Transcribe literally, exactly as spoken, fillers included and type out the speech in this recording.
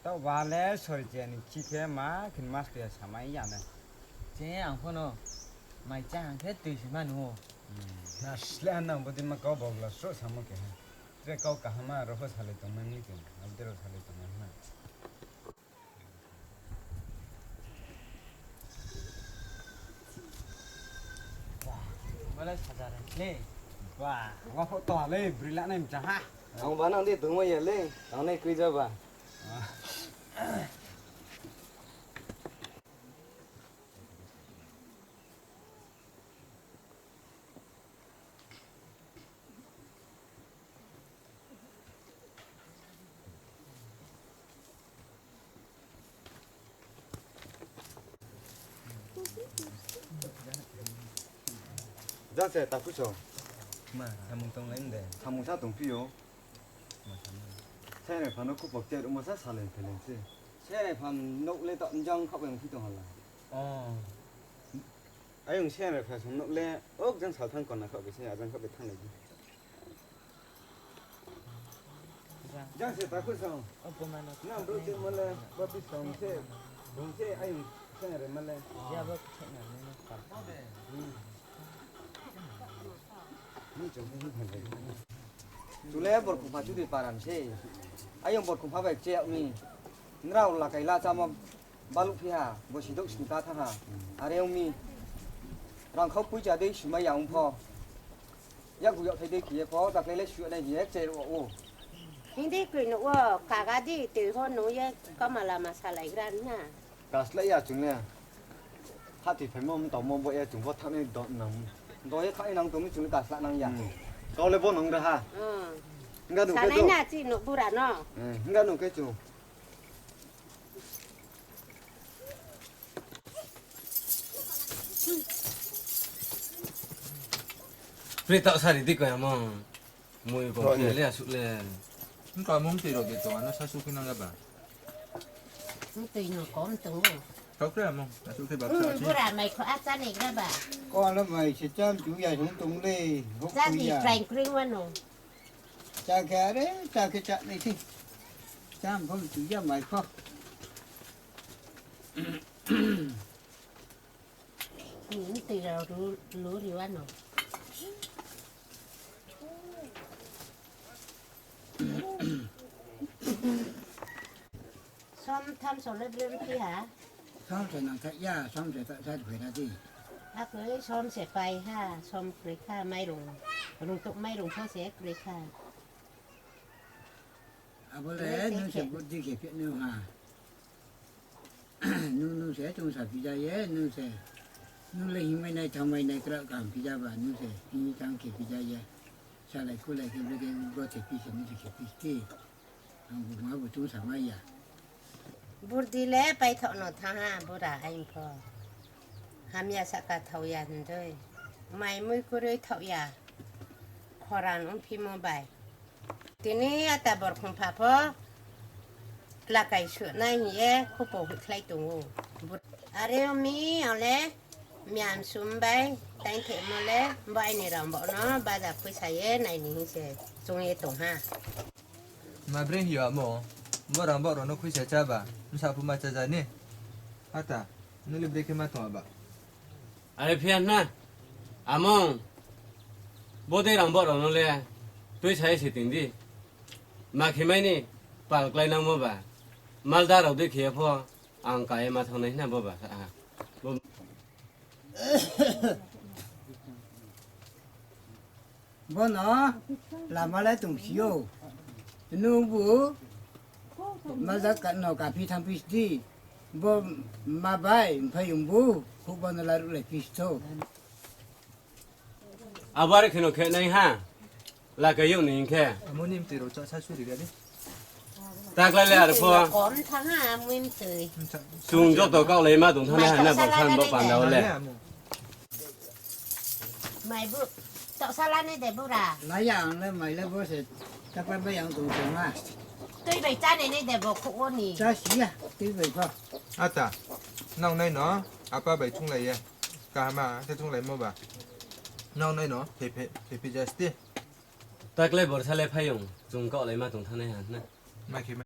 Taoh ba le sori che ni chi khe ma khin mas tuya samai ya na. Che ang pho no mai chá hang khe tui se manu. Na sle nang bodei ma kau bogla sro samo keha. Tre kau kaham a ro pho salai tongmai mi khe. Abo dei ro salai tongmai na. Ba, ba le saja rai le. Ba, wa pho to le, bri la nai mcha ha. Ang ba nang di tongmai ya le, ang nai kroi ja ba. Jang se takhu so. Ma, samung tong lai de. Samung sa tong phi yo. Ma, samung. Sere pha no khupok cher uma sa salai pheleng se. Sere pha nouh le ta jang khap yang phi tong hala. Oh. Ayong sere pha sung nouh le, ok jang sal thang kona khap se, ajang khap thang lai di. Jang se takhu song. Nang bro ching male, ba pi song se, bung se ayong seng re male. Ya ba khe na ni na ka. Hmm. Ni chong ni. Chule borkhong pha chudri paran se. Ayong borkhong pha bai che mi. Nrao lakai la chamo. Baluh phi ha, bo si douh sni ka thanng ha. Are ong mi. Rangkhau poicha dei simai ya ong pho. Yakgu yakthai dei khe ye pho, taklai le suh nai hing ye kchai ro ou. Hing dei kroi nuh wo, kaga di, tui ho nung ye kama lama salai gra na. Kaslai ya chung le. Hathi phaimo mtamo bo ye chung pho thanai do nang. Do ye thanai nang tong mi chung le kasla nang ya. Hmm. Kau le bo nang ra ha. Hmm. Hingga nung khe salai do. Na chi nuh bura no. Eh, hingga nung khe chung. Pri taoh sari di ko among. Mui bo khe le asuh le. Nka among tui rao de tong ano sasu khe nang ba. Tui no kom tong o. Kau kre among, asuh khe ba. Bura mai kho a chá nai gra ba. Ko ano mai se cham chu ya sung tong le. Chá di trai kring wa no. Chá khe are, chá khe chá nai se. Cham phom chu ya mai kho. Ni tui rao lu, lu ri wa no. Som tham so le bre bre phi ha. Som se nang tha ya, som se ta sa phai na di. Akoi som se pai ha, som kroi kha, mairung. Rung tuk mairung pho se kroi kha. Abo le nung se buddi khe phi nung ha. Nung, nung se chung sa phi ja ye, nung se. Nung le hingmai nai, thanngmai nai, kra kaham phi ja ba, nung se hing thanng khe phi ja ye. Salai khulai khe brekhe gothe phi se, nung se khe phi ti. Ang bu ma bu chung sa mai ya. Burdi le paithaoh no thanng ha, bura aing pho. Hamya sahka thaoh ya hindoi. Mai mui kuroi thaoh ya. Khoran ongphimo bai. Tini ata borkhong pha pho tlakai suh nai hing ye khupo hoihkhlai tong ou. Are ong mi ang le miam sum bai taingthemo le bo aini rang bo no baja khuisa ye nai ni hing se chung ye tong ha. Ma bre hing yo amo, bo rang bo rao no khuisa chá ba, bsa phu ma chá ja ni. Ata, nung le bre khe ma tong aba. Are phi ya na, among, bodei rang bo rao no le, tuisa ye se ting di. Ma khe mai ni, pal klái nangmo ba, malda rao dei khe ye pho, ang ka ye ma thanng nai hna bo ba, ah, bo. Bono lama le tongsi ou. Nungbu malda ka no kaphi thanngphi di. Bo ma bai mphai ongbu, khuh bono laruhlai phi sto. Abo are kheno khe nai ha. Lakai yag ni hing khe. Amo ni mtoi rao chá sa suri ga di. Taklai le ar pho. Kom thanng ha, mui mtoi. Chung joto kaohlaima tong thanng nai ha na, bo san bo panda wo le. Mai bu, taoh sa la nai de bura. La ya ang le mai le bo se, taklai bai ang tong tong ha. Tui bai chá nai nai de bo khuh wo ni. Chá si ya, tui bai pho. Ata, nang nai no, apa bai thunglai ye. Kaham a khe thunglaimo ba. Nang nai no, khe phi, khe phi ja sti. Taklai borsa le phai ong, chung kaohlaima tong thanng nai ha na. Ma khe ma.